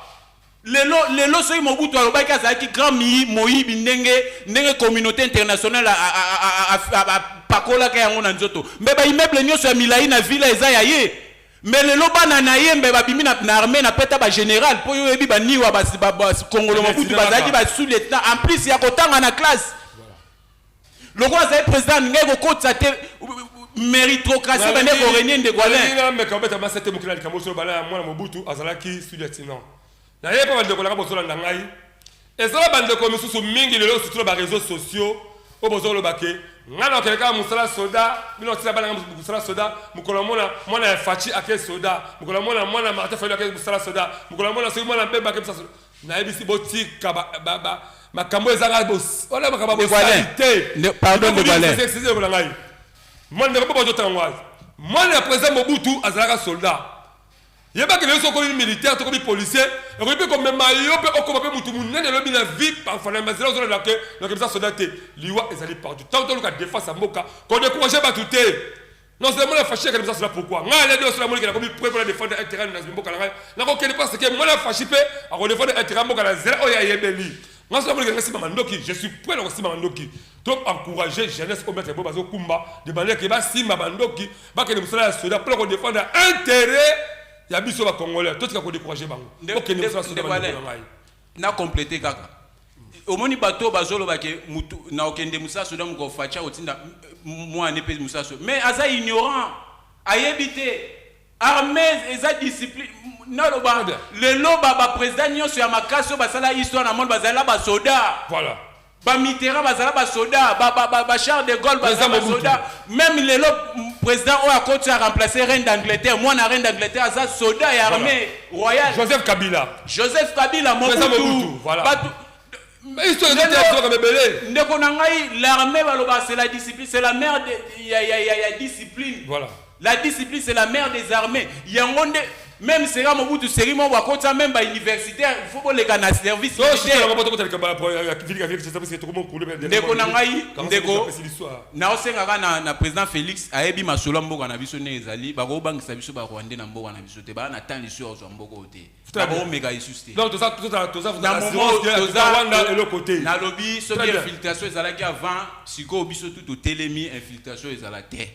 Lelo soki Mobutu alobaki azalaki grand moyibi, ndenge communauté internationale apakolaka yango na nzoto, mbe baimmeuble nyonso ya milai na ville eza ya ye. Mais lelo bana na ye mbe babimi na armée na peta bagénéral, mpo oyo oyebi baniwa bakongolo. Mobutu bazalaki basous-lieutenant, en plus ya kotanga na classe. Lokola azali président, alingaki kokotisa te méritocratie bande korégner, ndeko Alain. Nameka obeta masete mokili na likambo oyo bala ya mwana Mobutu azalaki sous-lieutenant. Naye mpe bandeko nanga bozolanda ngai, ezala bandeko misusu mingi lelo, surtout na baréseaux sociaux oyo bozoloba ke ngai nakokende kaka mosala soda, bino otina bana ngai mosala soda. Mokolo mona mwana ya Fatshi ake soda, mokolo mona mwana Martin Fayulu ake mosala soda, mokolo mona soki mwana Mbemba ake mosala soda. Nayebisi botika makambo ezanga wana, makambo ya bosali te. Pardon, ndeko Alain. Na ngai mwana, ndeko mpo bazotanga ngo, mwana ya président Mobutu azalaka soldat. Yebaki lelo soki okomi militaire to okomi policier, ekoki mpe komema yo mpe okoma mpe mutu monene elobi na vie. Parfois na banzela ozolanda ke nakebisa soldat te. Liwa ezali partout. Ntango toluka défense ya mboka, kodécourage bato te. Non seulement la Fatshi akende mosala, pourquoi ngai aledi osala moniki nakomi prêt mpona défendre intérêt na mboka na ngai? Nakokende parce que mwana Fatshi mpe akodéfendre intérêt ya mboka na nzela oyo ayebeli. Ngai soki amoniki ngai simba mandoki, je suis prêt na kosimba mandoki. To encourager jeunesse oyo maître bo bazokumba de manière ke basimba bandoki, bakende mosala ya soda mpona kodéfendre intérêt ya biso bacongolais. Totika kodécourage bango, okende mosala soda, bandeko na ngai. Na compléter kaka, omoni bato oyo bazoloba ke mutu na okende mosala soda, moko Fatshi otinda mwana mpe mosala soda, mais aza ignorant, ayebi te armée eza discipline. Naloba lelo baprésident nyonso ya makasi oyo basala histoire na monde bazala basoda. Bamitterrand bazala basoda, bacharles de Gaulle bazala basoda. Même lelo président oyo akoti aremplacer reine d'Angleterre, mwana reine d'Angleterre aza soda ya armée royale. Joseph Kabila. Joseph Kabila, Mobutu. Ndeko na ngai, l'armée, baloba c'est la discipline, c'est la mère de ya discipline. La discipline, c'est la mère des armées. Yango nde même sera Mobutu seri moko akota même bauniversitaire, il faut boleka na service. Ndeko na ngai, ndeko, naosengaka na président Félix, ayebi masolo ya mboka na biso ndenge ezali. Bakobangisa biso barwandais na mboka na biso te. Baa na temps lisusu ya kozwa mboka oyo te, bakomeka lisusu te. Nalobi soki infiltration ezalaki avant, sikoyo biso tu totelemi, infiltration ezala te.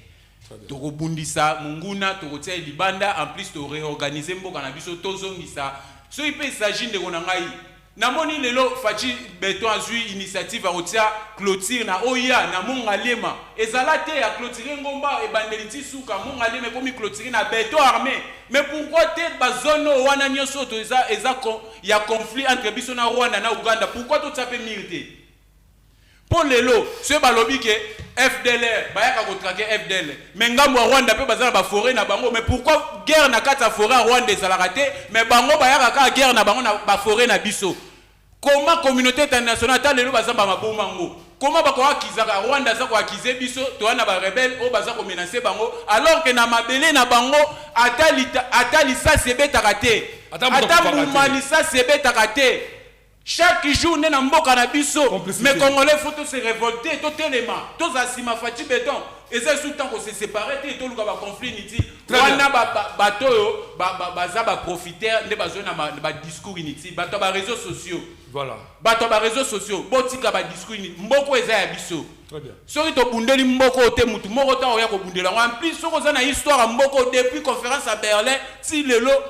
Tokobundisa monguna, tokotia ye libanda. En plus toréorganiser mboka na biso, tozongisa. Soki mpe esagi, ndeko na ngai, namoni lelo Fatshi Béton azwi initiative akotia clôture na oya na Mongaliema. Ezala te ya clôture ngomba ebandeli ti suka Mongaliema, ekomi clôture na béton armé. Mais pourquoi te bazone oyo wana nyonso oyo eza ya conflit entre biso na Rwanda na Uganda, pourquoi totia mpe mur te? Mpo lelo soki balobi ke FDLR bayaka kotraquer FDLR, mais ngambo ya Rwanda mpe baza na baforêt na bango. Mais pourquoi guerre na kati ya forêt ya Rwanda ezalaka te, mais bango bayaka kaka guerre na bango na baforêt na biso? Comment communauté internationale, ata lelo baza bamaboma ngo, comment bakoakizaka Rwanda aza koaccuser biso toza na barebelles oyo baza komenacer bango, alors ke na mabele na bango ata lisasi ebetaka te, ata mbuma lisasi ebetaka te? Chaque jour nde na mboka na biso. Mais congolais, faut to se révolter, totelema, tozala nsima Fatshi Béton. Eza esu ntango se séparer te, toluka baconflit inutile wana. Bato oyo baza baprofiteur nde bazoi na badiscours inutile, bato ya baréseaux sociaux. Bato ya baréseaux sociaux, botika badiscours inutile. Mboka eza ya biso. Soki tobundeli mboka oyo te, mutu moko ntango oya kobundela yango. En plus, soki oza na histoire ya mboka oyo depuis conférence ya Berlin ti lelo,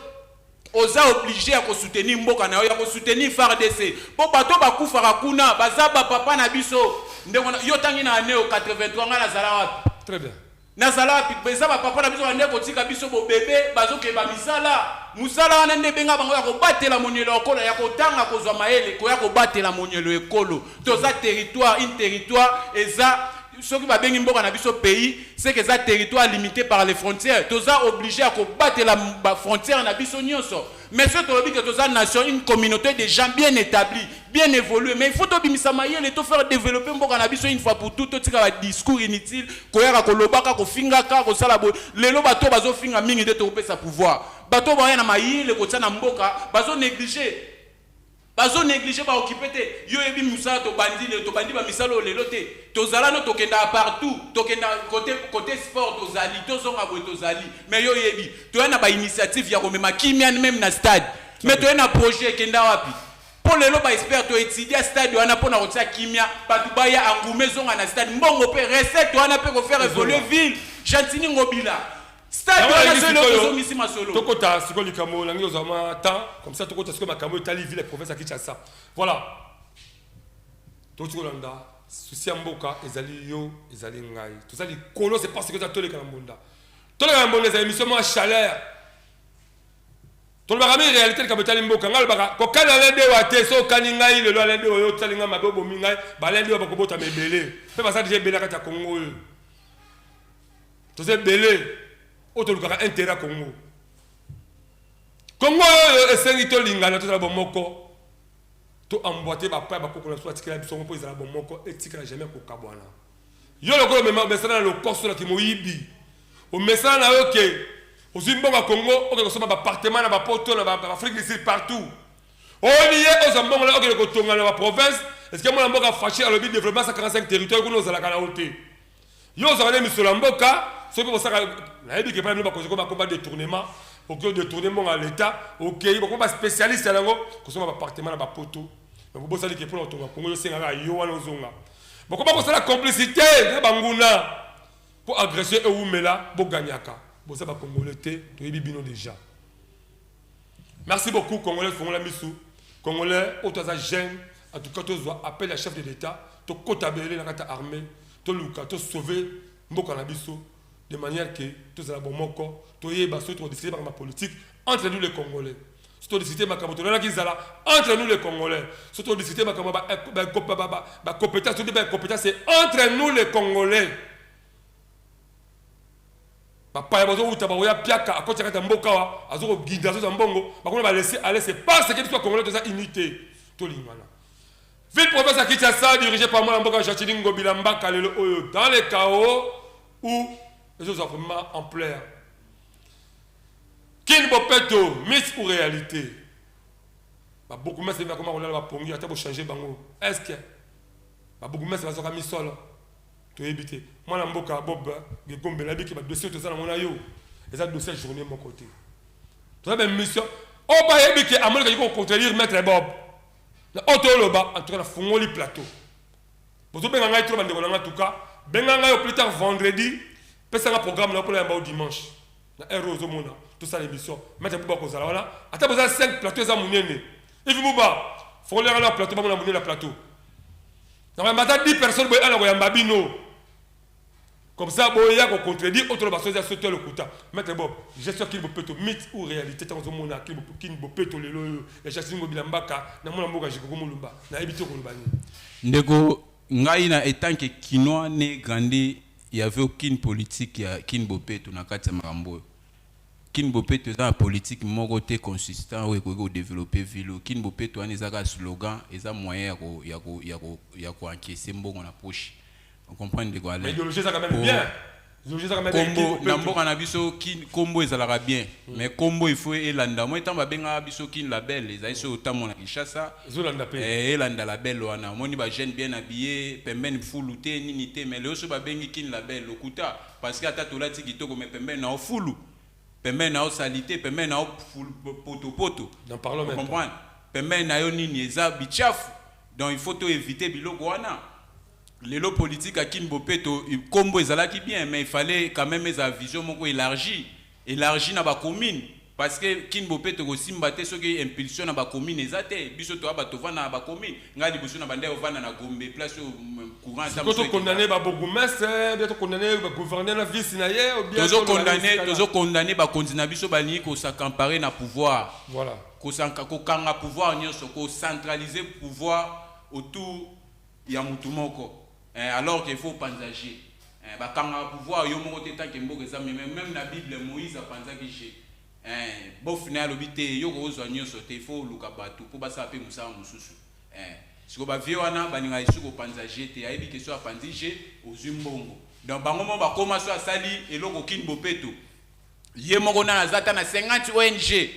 Oza obligé ya kosoutenir mboka na yo, ya kosoutenir FARDC, mpo bato bakufaka kuna baza bapapa na biso. Ndeko yo ntangi na année 83, ngai nazala wapi? Très bien. Nazala wapi? Eza bapapa na biso bande kotika biso bobebe, bazokeba misala. Mosala wana nde ebenga bango ya kobatela monyelo ekolo, ya kotanga, kozwa mayele, koya kobatela monyelo ekolo. Toza territoire, une territoire eza, soki babengi mboka na biso pays, c'est que eza territoire limité par les frontières. Toza obligé ya kobatela bafrontière na biso nyonso. Mais soki tolobi ke toza nation, une communauté de gens bien établie, bien évolué, mais il faut tobimisa mayele, tofaire développer mboka na biso une fois pour tout. Totika badiscours inutile, koyaka kolobaka, kofingaka, kosala boye. Lelo bato bazofinga mingi nde tokopesa pouvoir. Bato baya na mayele kotia na mboka, bazonéglige, bazonéglige, baokipe te. Yo oyebi mosala tobandi lelo, tobandi bamisala oyo lelo te. Tozala no, tokendaka partout, tokenda côté sport, tozali, tozonga boye, tozali. Mais yo oyebi, toya na bainitiative ya komema kimia même na stade, mais toya na projet ekenda wapi? Mpo lelo baexpert toétudia stade wana mpona kotia kimia, bato baya, angume ezonga na stade, mbongo mpe recette wana mpe kofaire évoluer ville. Gentiny Ngobila, stade wana so eloko ezongisi masolo. Tokota sikoyo likambo nangi, ozwa mwa temps comme ça, tokota sikoyo makambo etali ville ya province ya Kinshasa. Voilà, toti kolanda souci ya mboka ezali yo, ezali ngai, toza likolo. C'est parce que eza Toleka na Mbonda. Toleka na Mbonda eza émission mwa chaleur. Tolobaka mingi réalité, likambo etali mboka. Ngai alobaka kokani Alain Dewa te. So okani ngai lelo, Alain Dewa, oyo otali ngai mabe, obomi ngai. Baalain Dewa bakobotama ebele mpe baza déjà ebele na kati ya Kongo. Oyo toza ebele oyo tolukaka intérêt ya Kongo. Kongo oyo esengi tolingana, tozala bomoko, to emboîte bapaya bakoko na biso batikela biso mpo ezala bomoko, etikala jamais kokabwana. Yo lokola omesana na lokoso na kimoyibi, omesana na yo ke ozwi mbongo ya Kongo, okende kosomba baappartement na bapoto, na baAfrique du Sud, partout. Oyeli ye ozwa mbongo na okende kotonga na baprovince. Est ce que mwana mboka Fatshi alobi développement 145 territoire kuna, ozalaka na yo te? Yo ozwaka nde misolo ya mboka. Soki bosaka, nayebi ke bino bakonzi ko bakoma détournement, okoki odétourne mbongo ya l'État, okei bakoma baspécialiste yango kosomba baappartement na bapoto. Mais bobosali ke mpona kotonga Kongo, yosengaka yo wana ozonga. Bokoma kosala complicité na banguna mpo agression ewumela, boganyaka. Boza bacongolais te, toyebi bino déjà. Merci beaucoup. Congolais, fongola misu. Congolais oyo toaza jeune, en tout cas tozwa appel ya chef de l'État, tokota bele na kati ya armée, toluka tosauve mboka na biso de manière que tozala bomoko. Toyeba soki tokodiscute makambo ya politique entre nous les Congolais, soki todiscute makambo tolalaki ezala entre nous les Congolais, soki todiscute makambo bacompétence, todi bacompétence, c'est entre nous les Congolais. Bapaya bazowuta, bakoya piaka, akoti kati ya mboka awa, azokoginda, azozwa mbongo, bakona balaisser aller. C'est parce que biso bacongolais toza unité, tolingana. Ville province ya Kinshasa, dirigé par mwana mboka Gentiny Ngobila Mbaka, lelo oyo dans le chaos où ezozwa vraiment ampleur. Kin bopeto, mythe ou réalité? Babourgmestre bakoma kolala bapongi, ata bochange bango. Est ce que babourgmestre bazwaka misolo? Toyebi te. Mwana mboka Bob Gegombe, nayebi ke badossier toza nango na yo eza dossier ya journée moko te. Toza baémission oyo bayebi ke amonekaki kocontredire maître Bob na oyo toloba. En tout cas, nafungoli plateau, bozobenga ngai tro, bandeko na ngai. En tout cas, benga ngai au plus tard vendredi, pesanga programme na mpona yamba o dimanche na heure oyo ozomona tosala émission. Maître Buba kozala wana, ata boza 5, plateau eza monene. Ivi Buba, fongolaka na plateau, bamona monene na plateau. Nakoyamba ata 10 personnes boye ana koyamba bino comme ça, boya kocontredire oyo toloba. So eza so to lokuta. Maître Bob, gestion Kin bopeto, mythe ou réalité? Ntango ozomona Kin bopeto lelo oyo ya Gentiny Ngobila Mbaka na mwana mboka Jikoko Molumba, nayebi te koloba nini. Ndeko, ngai na étant que Kinois né, grandi, il y avait aucune politique ya Kin bopeto na kati ya makambo oyo. Kin bopeto eza na politique moko te consistant oyo ekoki kodéveloppe ville oyo. Kin bopeto wana eza kaka slogan, eza moyen ya koencaisse mbongo na poche. Ocomprendre, ndeko Alain? Idéologie eza quand même bien, idéologie eza quand même. Kombo na mboka na biso kombo ezalaka bien, mais kombo il faut elanda. Moi, ntango babengaka biso Kin Label, ezali soki otambola na Kinshasa, ezolanda mpe. Elanda label wana, omoni bajeune bien habillé, pembeni fulu te, nini te. Mais lelo so babengi Kin Label, lokuta, parce que ata tolati kitoko, mais pembeni na fulu, pembeni na yo saleté, pembeni na yo potopoto. N'en parlons même pas. Comprendre, pembeni na yo nini eza bichafu. Donc il faut to éviter biloko wana. Lelo politique ya Kin bopeto, kombo ezalaki bien, mais il fallait quand même eza vision moko élargie, élargie na bacommune. Parce que Kin Bopeto kosimba te soki impulsion na bacommune eza te. Biso toya bato tovanda na bacommune. Ngai liboso na banda ovanda na Gombe, place oyo courant ata Sikoyo mosusu. Tokondamner babourgmestre, bien tokondamner bagouverneur na vice na ye, ou bien Tozokondamner, tozokondamner bakonzi na biso balingi kos'accaparer na pouvoir. Kokanga pouvoir nyonso, kocentraliser pouvoir autour ya mutu moko, alors qu'il faut panza jeu. Bakangaka pouvoir yo moko te tant que mboka eza. Même na Bible, Moïse apanzaki jeu. Bof na ye alobi te, yo kozwa nyonso te, il faut oluka bato mpo basala mpe mosala mosusu. Sikoyo bavieux wana balingaka esu kopanza jeu te. Ayebi ke so apanzi jeu, ozwi mbongo. Donc bango moko bakóma so asali eloko Kin Bopeto, ye moko nana aza ata na 50 ONG.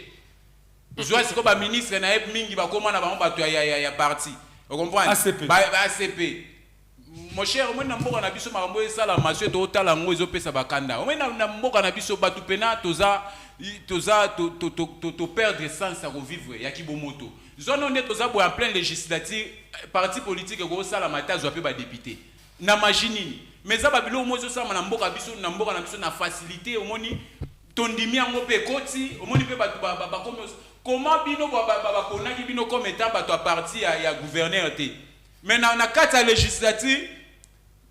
Zwa sikoyo baministre na ye mingi bakóma na bango bato ya parti, ocomprendre? ACP. ACP, mon cher. Omoni na mboka na biso makambo oyo esalama, so totala yango ezopesa bakanda. Omoni na mboka na biso bato pena toza toperdre sens ya kovivre ya kibomoto. Zwana nde toza boye en pleine législature, parti politique ekosalama te, azwa mpe badéputé na magie nini? Mais eza babiloko mo ezosalama na mboka biso, na mboka na biso na facilité. Omoni tondimi yango mpe ekoti. Omoni mpe bato bakomi comment bino baponaki bino comme étant bato ya parti ya gouverneur te, mais na kati ya législature,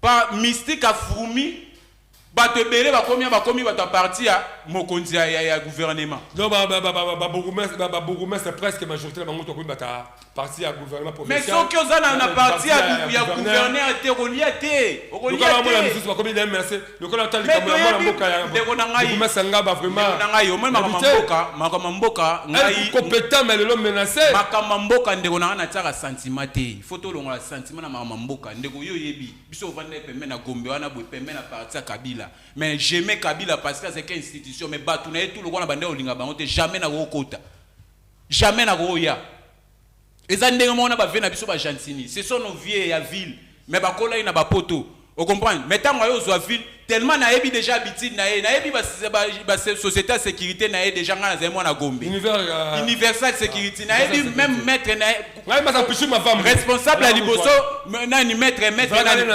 par mystique ya fourmi, bato ebele bakomi bato ya parti ya mokonzi ya gouvernement. Donc babourgmestre, presque majorité na bango tokomi bato ya parti ya gouvernement. Mais soki oza na parti ya gouverneur te, okolia te, okolia te. Misusu bakomi na MRC, lokola ta likambo ya mwana mboka ya Ndeko na ngai, bourgmestre Ngaba, vraiment. Na ngai, omoni makambo ya mboka, makambo ya mboka, ngai compétent, mais lelo menacé. Makambo ya mboka, ndeko na ngai, natiaka sentiment te. Faut tolongola sentiment na makambo ya mboka. Ndeko, yo oyebi biso ovanda pembe na Gombe wana boye, pembe na parti ya Kabila, mais j'aimais Kabila parce que azalaki institution. Mais bato na ye tu lokola na bande olinga bango te, jamais nakokota, jamais nakoya. Eza ndenge moko na bavieux na biso baGentiny. Ce sont nos vieux ya ville, mais bakolai na bapoto, ocomprendre? Mais ntango aye ozwa ville, tellement nayebi déjà habitude na ye, nayebi basociété ya sécurité na ye déjà. Ngai nazali mwana Gombe, Universal Sécurité, nayebi même maître na ye responsable ya liboso nani, maître nani,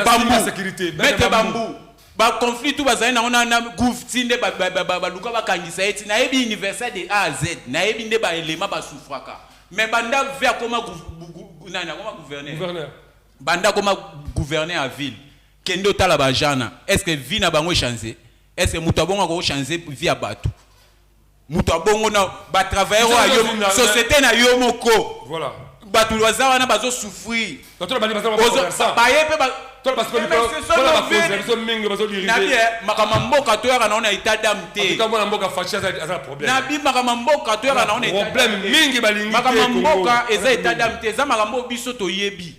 Bambu, maître Bambu. Baconflit tout bazali nango na gouv ti nde baluka bakangisa ye ti. Nayebi Universal de A à Z, nayebi nde baelema basouffraka. Mais banda ve akoma nani, akoma gouverneur, banda akoma gouverneur ya ville, kende otala bajana, est ce que vie na bango echange? Est ce que moto abongo akochange vie ya bato? Moto abongo na batravailleur oyo yo société na yo moko, bato baza wana bazosouffrir, baye mpe. Nabi makambo mboka toyaka nango na état d'âme te. Nabi makambo mboka toyaka nango na Mingi balingi. Makambo mboka eza état d'âme te. Eza makambo oyo biso toyebi,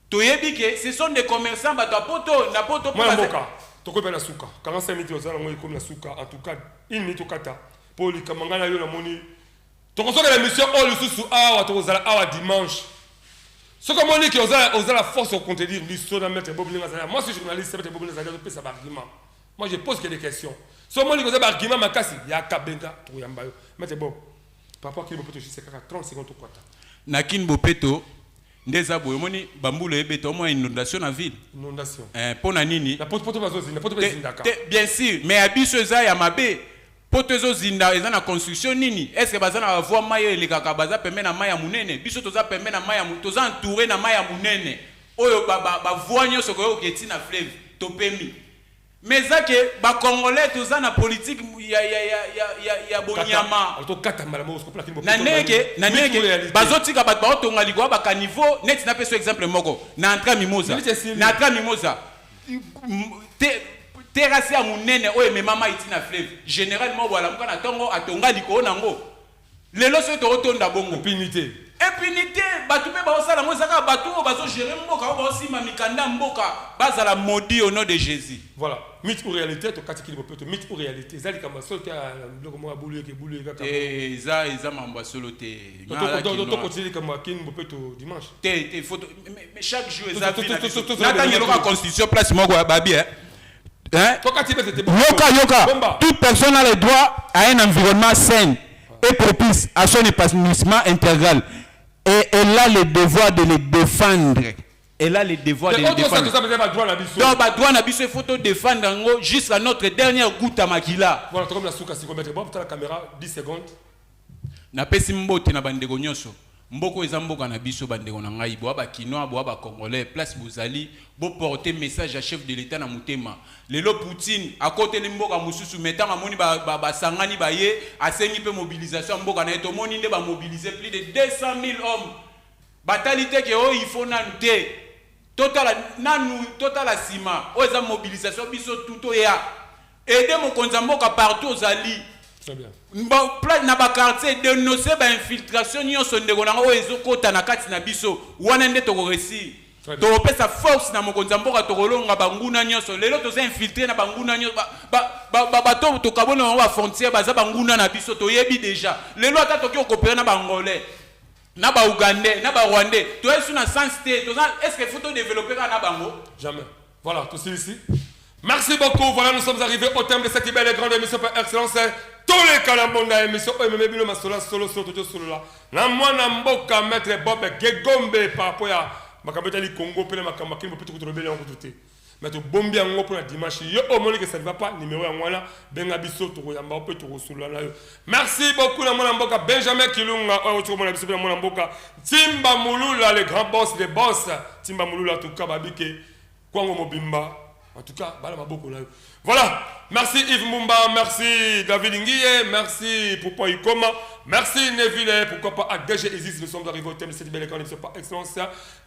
toyebi ke ce sont des commerçants, bato ya poto na poto. Mwana mboka, tokomi na suka. 45 minutes ozala yango, ekomi na suka. En tout cas une minute okata mpo likambo ngai na yo namoni tokozokela émission oyo lisusu awa. Tokozala awa dimanche. Soki omoni ke oza la force ocontredire biso na maître Bob ndenge azali, moi suis journaliste, maître Bob ndenge azali azopesa baargument, moi je pose que des questions. So omoni ke oza baargument makasi, yaka, benga, tokoyamba yo. Maître Bob, par rapport Kin Bopeto, juste kaka 30 secondes, tokwata. Na Kin Bopeto nde eza boye. Omoni bambula ebeta, omona inondation na ville. Inondation. Mpo na nini? Na poto, poto bazozinda, poto bezindaka. Bien sûr, mais ya biso eza ya mabe. Poto ezozinda, eza na construction nini? Est ce que baza na bavoies mai oyo elekaka? Baza pembe na mai ya monene. Biso toza pembe na mai ya, toza entouré na mai ya monene oyo bavoies nyonso koyoka eti na fleuve topemi. Mais eza ke bacongolais toza na politique ya bonyama. Na ndenge bazotika bato baotonga likolo bacaniveau. Neti napesa exemple moko na entrée Mimosa, na entrée Mimosa, terrasse ya monene oyo emema mai ti na fleuve. Général moko alamuka na ntongo, atonga likolo nango. Lelo soki tokotonda bongo. Impunité. Impunité. Bato mpe baosala yango, eza kaka bato oyo bazogérer mboka, oyo baosimba mikanda ya mboka, bazala maudit au nom de Jésus. Voilà, mythe ou réalité? Tokati Kin Bopeto, mythe ou réalité? Eza likambo ya solo te, biloko moko ya bulu eke bulu kaka. Eza makambo ya solo te. Tokontinue likambo ya Kin Bopeto dimanche. Te te, faut mais chaque jour eza natangi eloko ya constitution place moko babi. Hein? Yoka, yoka. Toute personne a le droit à un environnement sain et propice à son épanouissement intégral. Et elle a le devoir de le défendre. Elle a le devoir de le défendre. Donc, bah, droit na biso, il faut te défendre jusqu'à notre dernière goutte à makila. Voilà, comme la souka, si on met la caméra, 10 secondes. Napesi mbote na bandeko nyonso. Mboka eza mboka na biso. Bandeko na ngai, boa Bakinois, boa Bacongolais, place bozali, boporte message ya chef de l'État na motema. Lelo Poutine akoteli mboka mosusu, mais ntango amoni basangani baye, asengi mpe mobilisation ya mboka na ye. Tomoni nde bamobilize plus de 200 000 hommes. Batali te ke oyo il faut nanu te, totala nanu, totala nsima. Oyo eza mobilisation, biso tu toya aider mokonzi ya mboka partout ozali. Très bien. Na baquartier, dénonce bainfiltration nyonso, ndeko nango, oyo ezokɔta na kati na biso. Wana nde tokoréussir. Très bien. Tokopesa force na mokonzi ya mboka, tokolonga banguna nyonso. Lelo toza infiltré na banguna nyonso. Bato tokabona bango bafrontière, baza banguna na biso, toyebi déjà. Lelo ata toki kocoopérer na Bangolais, na Baugandais, na Barwandais, toyebi su na sens te. Toza, est ce que faut todévelopper kaka na bango? Jamais. Voilà, tout ici. Merci beaucoup. Voilà, nous sommes arrivés au terme de cette belle et grande émission par excellence. Toleka na mbonda, émission oyo ememi bino masolo solo solo toto solo la. Na mwana mboka maître Bob Gegombe par rapport ya makambo etali Congo mpe na makambo akini mpe tokotolobeli yango kutu te. Mais tobombi yango mpona dimanche. Yo omoni ke ça ne va pas, numéro yango wana, benga biso, tokoyamba mpe tokosolola na yo. Merci beaucoup na mwana mboka Benjamin Kilunga oyo tokomona biso, mpe na mwana mboka Timba Mulula, le grand boss des boss. Timba Mulula, en tout cas babike kwango mobimba, en tout cas bala maboko na yo. Voilà, merci Yves Mumba, merci David Nguye, merci Poupa Ikoma, merci Neville, pourquoi pas à DG Isis. Nous sommes arrivés au thème de cette belle écran émission par excellence.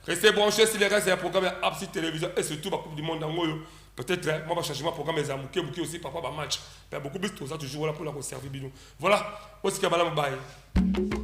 Restez branchés sur les restes des programmes Absi Télévision et surtout la Coupe du Monde en. Peut-être hein, moi changement programme les amouké bouké aussi papa ba match mais beaucoup plus, tout ça toujours là pour la servir bino. Voilà, osika bala, bye.